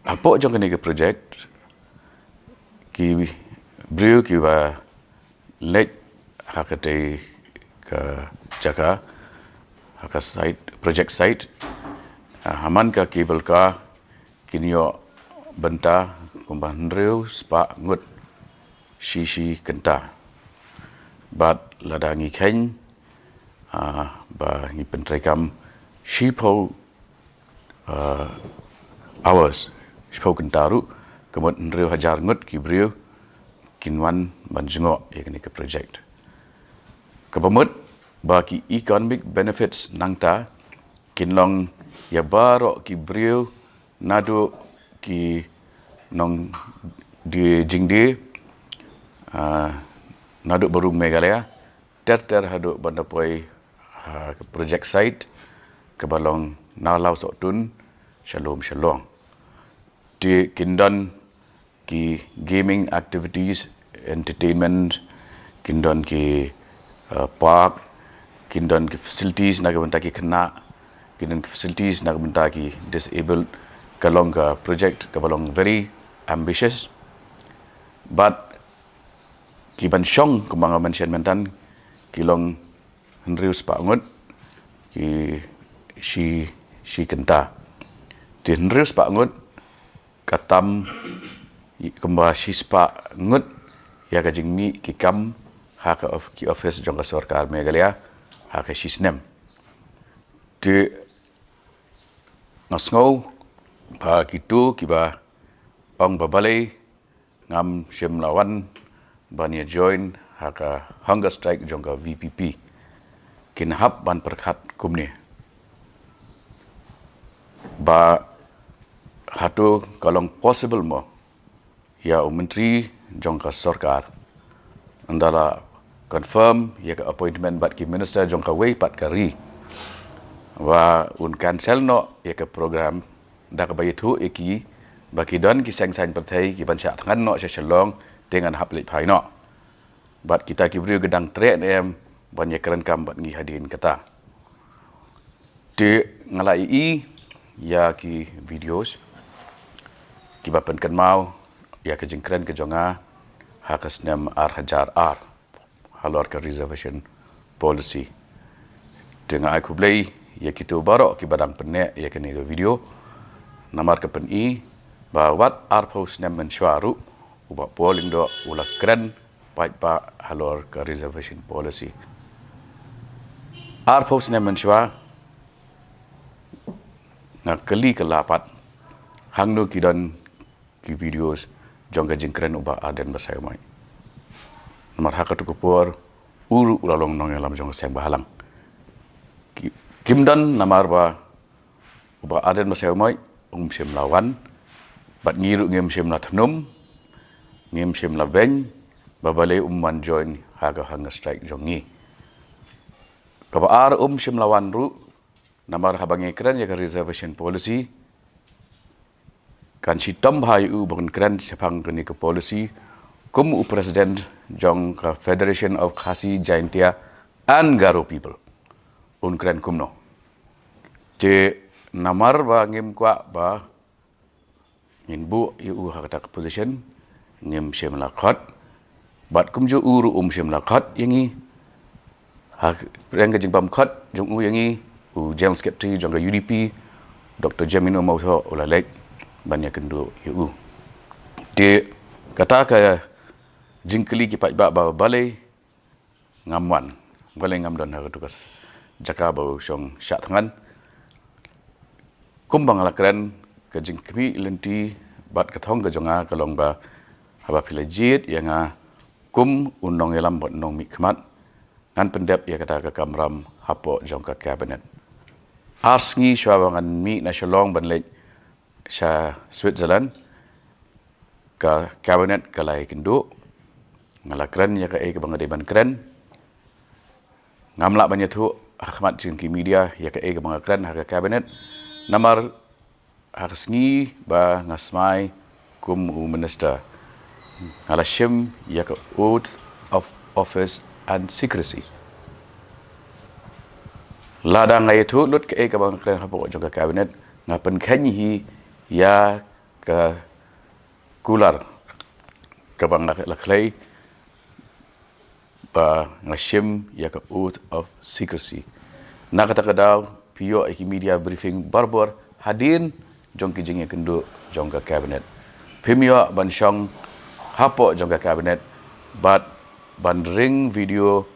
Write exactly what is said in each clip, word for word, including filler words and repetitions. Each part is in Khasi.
Hapoh jong kane ka project, ki briew kiba leit ha katei ka jaka, ha ka site, project site, ha man ka cable car, kin ïoh bynta kumba hynriew spah ngut shi shi kynta. Bad lada ngi kheiñ ba ngi pyntreikam shiphew hours, shiphew kynta ruh, ka mut hynriew hajar ngut ki briew kin wan ban jngoh ïa kane ka project. Kaba mut ba ki economic benefits nangta kin long ïa baroh ki briew, naduh ki nongdie jingdie, naduh barim Meghalaya ter ter haduh ban da poi ha ka project site kaba long na Lawsohtun sha lum Shillong. Te kin don ki gaming activities, entertainment, kin don ki park, kin don ki facilities na ka bynta ki khynnah, kin don ki facilities na ka bynta ki disabled. Ka long ka project kaba long very ambitious. Bad ki ban shong kumba nga mention mynta ki long hynriew spah ngut ki shi shi kynta. Te hynriew spah ngut ka tam kumba shi spah ngut ïa ka jingmih ki kam ha ka ki office jong ka sorkar Meghalaya ha ka shi snem. Te nga sngew ba kito kiba ong ba balei ngam shym la wan ban ïa join ha ka hunger strike jong ka VPP kin hap ban pyrkhat kumne, ba hato ka long possible mo ïa u myntri jong ka sorkar ynda la confirm ïa ka appointment bad ki minister jong kawei pat ka ri, ba un cancel noh ïa ka program da kaba ïathuh ïa ki ba ki don ki seng saiñ pyrthei ki ban shah thngan noh sha Shillong, te ngan hap leit phai noh. Bad kita ki briew ki dang treh ne em ban ïakren kam bad ngi hadien kata. Te nga la ïohi ïa ki videos kiba pynkynmaw ïa ka jingkren ka jong nga ha ka snem ar hajar ar halor ka reservation policy. Te nga ai khublei ïa kito baroh kiba dang pynneh ïa kane ka video. Namar ka pyni ba wat arphew snem mynshuwa ruh u Bah Paul Lyngdoh u la kren paidbah halor ka reservation policy. Arphew snem mynshuwa nga kylli ka la pat hangno ki don ki videos jong ka jingkren u Bah Ardent Basaiawmoit. Namar ha katu ka por u ruh u la long nongïalam jong ka seng bhalang. Kim don namar ba u Bah Ardent Basaiawmoit um shym la wan bad ngi ruh ngim shym la thnum, ngim shym la beiñ ba balei um wan join ha ka hunger strike jong ngi. Kaba ar um shym la wan ruh namar haba ngi kren ïa ka reservation policy kan shitom bha ïa u ban kren shaphang kane ka policy kum u president jong ka Federation of Khasi Jaintia and Garo People. Un kren kumno? Te namar ba ngim kwah ba ngin buh ïa u ha kata ka position ngim shym la khot. Bad kumjuh u ruh um shym la khot ïa ngi. Ha pdeng ka jingbam khot jong u ïa ngi, u General Secretary jong ka UDP, Dr Jemino Mawthoh u la leit ban ïakynduh ïa u. Te kata ka jingkylli ki paidbah ba balei ngam wan, balei ngam don ha katu ka jaka ba u shong shah thngan. Kumba nga la kren, ka jingkhmih lynti bad ka thong ka jong nga ka long ba haba phi la jied ïa nga kum u nongïalam bad nongmihkhmat, ngan pyndep ïa kata ka kamram hapoh jong ka cabinet. Ar sngi shuwa ba ngan mih na Shillong ban leit sha Switzerland, ka cabinet ka la ïakynduh. Nga la kren ïa kaei kaba nga dei ban kren. Ngam lah ban ïathuh ha khmat jong ki media ïa kaei kaba nga kren ha ka cabinet. Namar ha ka sngi ba nga smai kum u minister nga la shim ïa ka oath of office and secrecy. Lada nga ïathuh lut kaei kaba nga kren hapoh jong ka cabinet, nga pynkheiñ hi ïa ka kular kaba nga la khlei ba nga shim ïa ka oath of secrecy. Na kata ka daw phi ïoh ïa ki media briefing barabor hadien jong ki jingïakynduh jong ka cabinet. Phim ïoh ban shong hapoh jong ka cabinet bad ban ring video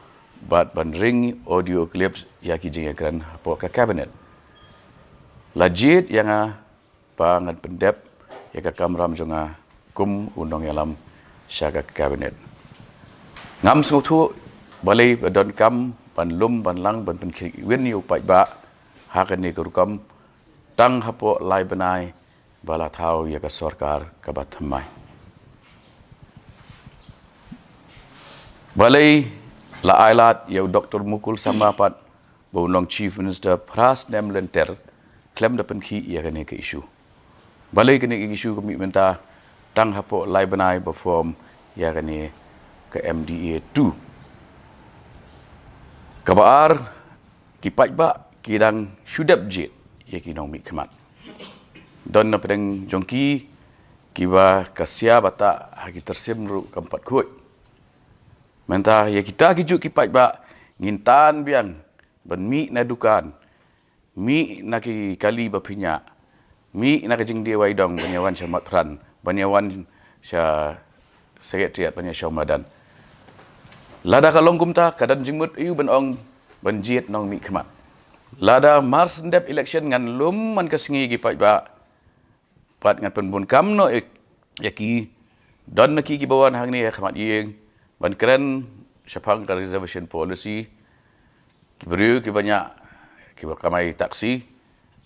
bad ban ring audio clips ïa ki jingïakren hapoh ka cabinet. La jied ïa nga ba ngan pyndep ïa ka kamram jong nga kum u nongïalam sha ka cabinet. Ngam sngewthuh balei ba donkam ban lum ban lang ban pynkhih win ïa u paidbah ha kane ka rukom tang hapoh lai bnai ba la thaw ïa ka sorkar kaba thymmai. Balei la ailad ïa u Doctor Mukul Sangma pat ba u long Chief Minister phra snem lynter khlem da pynkhih ïa kane ka issue. Balei kane ka issue ka mih mynta tang hapoh lai bnai ba form ïa kane ka M D A two. Kaba ar, ki paidbah ki dang shu dep jied ïa ki nongmihkhmat. Don na pdeng jong ki kiba ka sia bata ha ki tyrsim ruh kam pat khuid. Mynta ïa kita ki juh ki paidbah ngin tan biang ban mih na dukan, mih na ki kali ba pynïaid, mih na ka jingdie wai dong ban ïa wan sha Mat Phran, ban ïa wan sha Secretariat, ban ïa shong madan. Lada ka long kumta ka don jingmut aïu ban ong ban jied nongmihkhmat. Lada mar shen dep election ngan lum man ka sngi ki paidbah bad ngan pynbun kam noh ïa ki. Don na ki kiba wan hangne ha khmat ïing ban kren shaphang ka reservation policy. Ki briew kiba ñiah, kiba kamai taxi,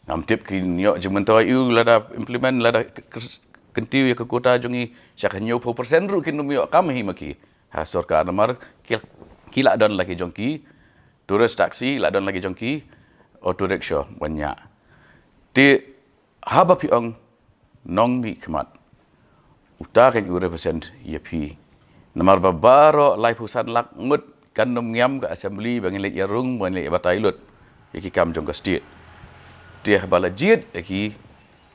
ngam tip kin ïoh jingmyntoi aïu lada implement, lada k-, k-, kyntiew ïa ka quota jong ngi sha ka hynñiewphew percent ruh kin ym ïoh kam hi ma ki ha sorkar namar ki, ki la don la ki jong ki tourist taxi, la don la ki jong ki auto rickshaw ban ñiah. Te haba phi ong nongmihkhmat, uta kan u represent ïa phi. Namar ba baroh laiphew san lak ngut kan ym ngiam ka assembly ba ngin leit ïa rung, ba ngin leit ïa batai lut ïa ki kam jong ka state. Te haba la jied ïa ki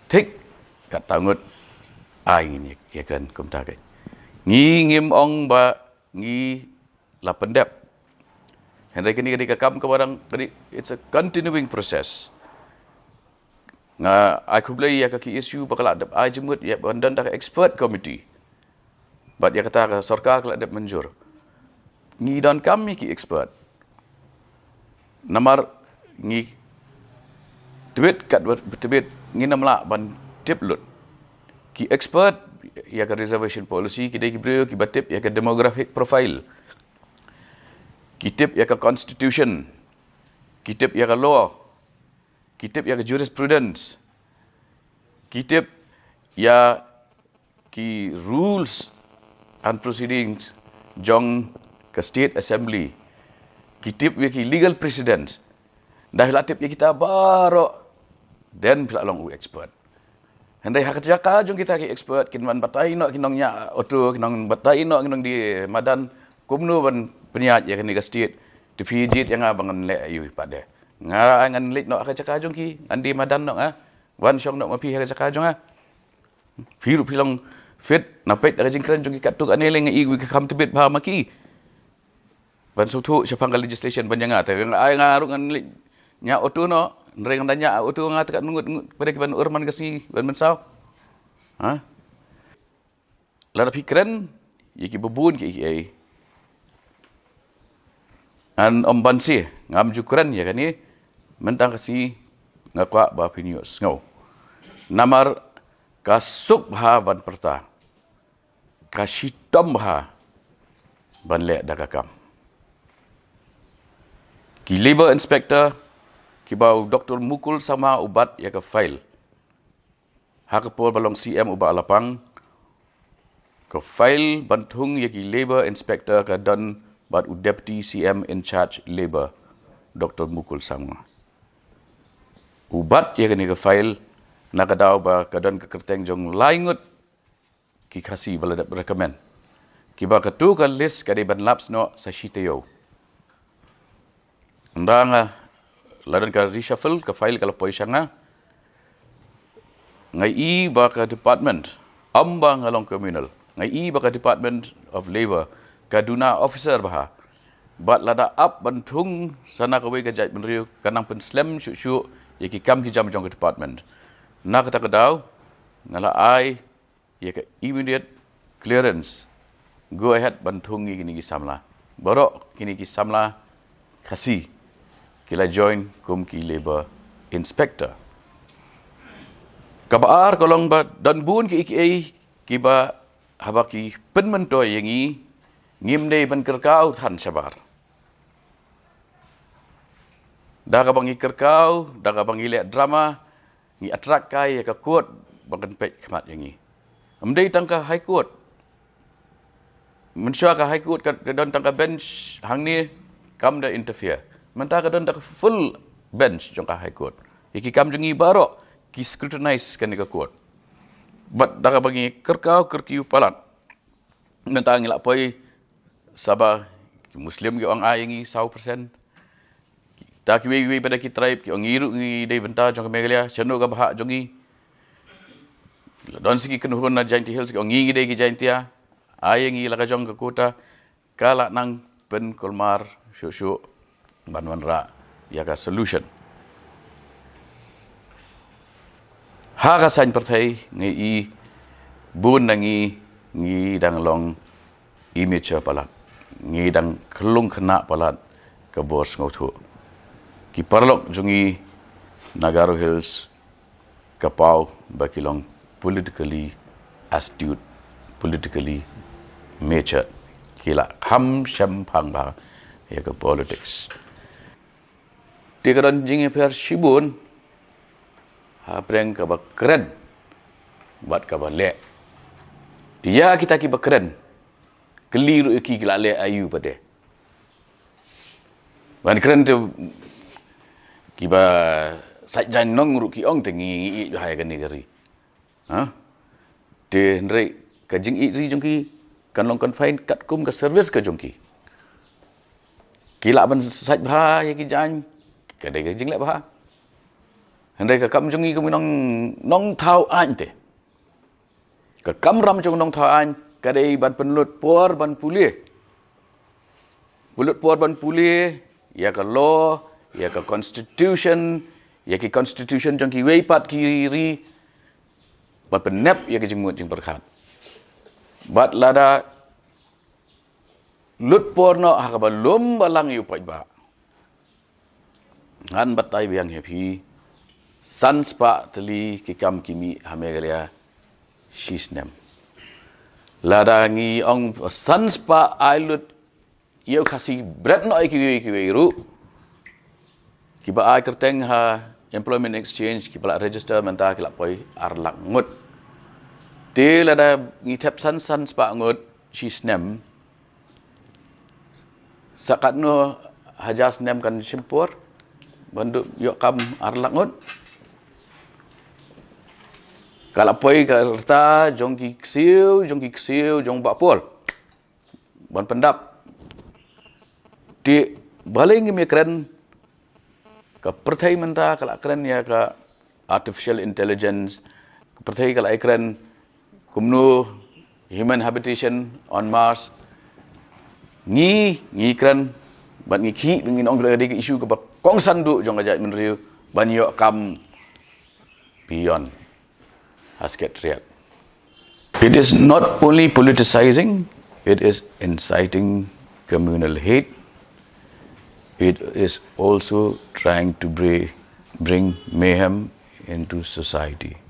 thik katto ngut, ai ngin ïa, ïa kren kumta kan. Ngi ngim ong ba ngi la pyndep. Hynrei kane ka dei ka kam kaba dang, kane, it's a continuing process. Nga ai khublei ïa ka K S U ba ka la dep ai jingmut ïa ban don da ka expert committee. Bad ïa kata ka sorkar ka la dep mynjur. Ngi donkam ïa ki expert. Namar ngi tbit katba tbit ngin ym lah ban tip lut. Ki expert ïa ka reservation policy ki dei ki briew kiba tip ïa ka demographic profile. Ki tip ïa ka constitution. Ki tip ïa ka law. Ki tip ïa ka jurisprudence. Ki tip ïa ki rules and proceedings jong ka state assembly. Ki tip ïa ki legal precedents. Ynda phi la tip ïa kita baroh, then phi la long u expert. Hynrei ha ka jaka jong kita ki expert kin wan batai noh ki nongñiah auto, ki nongbatai noh ki nongdie madan, kumno ban pynïaid ïa kane ka state. Te phi jied ïa nga ba ngan leh aïu pat de. Nga ngan leit noh ha ka jaka jong ki, ngan die madan noh nga. Wan shong noh ma phi ha ka jaka jong nga. Phi ruh phi long fit, na peit da ka jingkren jong ki katto katne leng, i wi ka kham tbit bha ma ki. Ban sngewthuh shaphang ka legislation ban ïa nga, te nga ai nga ruh ngan leit ñiah auto noh, hynrei ngan da ñiah auto nga te katno ngut, ngut pat de ki ban ur man ka sngi ban mynsaw. Ha? Lada phi kren ïa kiba bun kiei kiei, ngan ym banse, ngam ju kren ïa kane, mynta ka sngi nga kwah ba phin ïohsngew. Namar ka suk bha ban pyrta, ka shitom bha ban leh da ka kam. Ki labour inspector kiba u Doctor Mukul Sangma u bat ïa ka file ha ka por ba long C M u Bah Lapang, ka file ban thung ïa ki labour inspector ka don bad u Deputy C M in charge labour, Doctor Mukul Sangma. U bat ïa kane ka file na ka daw ba ka don ka kyrteng jong lai ngut ki Khasi ba la dep recommend. Kiba katto ka list ka dei ban lapse noh sa shi taïew. Ynda nga la don ka reshuffle, ka file ka la poi sha nga. Nga i ba ka department, ym ba nga long communal, nga i ba ka Department of Labour ka duna officer bha. Bad lada ap ban thung sa na kawei ka jaitbynriew, ka nang pynslem shuh shuh ïa ki kam ki jam jong ka department. Na kata ka daw nga la ai ïa ka immediate clearance. Go ahead ban thung ïa kine ki samla. Baroh kine ki samla Khasi ki la join kum ki labour inspector. Kaba ar ka long ba don bun kiei kiei kiba haba ki pynmyntoi ïa ngi, ngim dei ban kyrkhu than shabar. Da kaba ngi kyrkhu, da kaba ngi leh drama, ngi attract kai ïa ka court ba kan peit khmat ïa ngi. Ym dei tang ka High Court. Mynshuwa ka High Court ka, ka don tang ka bench hangne, kam da interfere. Mynta ka don tang ka full bench jong ka High Court. Ïa ki kam jong ngi baroh ki scrutinize kane ka court. Bad da kaba ngi kyrkhu kyrkiw palat, mynta ngi la poi saba ki Muslim ki ong ai ïa ngi saw percent. Ta kiwei kiwei pat ki tribe ki ong ngi ruh ngi dei bynta jong ka Meghalaya, shano ka bhah jong ngi. La don sa ki kynhun na Jaintia Hills ki ong ngi ngi dei ki Jaintia, ai ïa ngi la ka jong ka quota. Ka la nang pynkulmar shuh shuh ban wanrah ïa ka solution. Ha ka saiñ pyrthei ngi i bun na ngi, ngi dang long immature palat, ngi dang khlung khynnah palat ka bor sngewthuh. Ki paralok jong ngi na Garo Hills, ka paw ba ki long politically astute, politically matured, ki la kham shemphang bha ïa ka politics. Te ka don jingïapher shibun hapdeng kaba kren bad kaba leh. Ïa kita kiba kren, kylli ruh ïa ki, ki la leh aïu pat de. Ban kren te kiba sait jaiñ nong ruh ki ong te ngi, ngi ïeit bha ïa kane ka ri. Ha? Te hynrei ka jingïeit ri jong ki kan long confined katkum ka service ka jong ki. Ki lah ban sait bha ïa ki jaiñ, ka dei ka jingleh bha. Hynrei ka kam jong ngi kum ki nong, nongthaw aiñ te. Ka kamram jong nongthaw aiñ ka dei ban pynlut por ban pule. Pynlut por ban pule ïa ka law, ïa ka constitution, ïa ki constitution jong kiwei pat ki ri, ban pynnep ïa ka jingmut jingpyrkhat. Bad lada lut por noh ha kaba lum balang ïa u paidbah, ngan batai biang ïa phi, san spah tylli ki kam ki mih ha Meghalaya shi snem. Lada ngi ong san spah ai lut ïa u Khasi bret noh ïa kiwei kiwei ruh, kiba ai kyrteng ha employment exchange, kiba la register mynta ki la poi ar lak ngut. Te lada ngi thep san, san spah ngut shi snem, sa katno hajar snem kan shim por ban ïoh kam ar lak ngut? Ka la poi ka rta jong ki ksiew, jong ki ksiew jong Bah Paul ban pyndap. Te balei ngim ïa kren? Ka pyrthei mynta ka la kren ïa ka artificial intelligence. Ka pyrthei ka la ïa kren kumno human habitation on Mars. Ngi, ngi kren bad ngi khih, ngi ong ka dei ka issue kaba kongsan duh jong ka jaitbynriew ban ïoh kam beyond Haskett Riat. It is not only politicizing, it is inciting communal hate. It is also trying to bring, bring mayhem into society.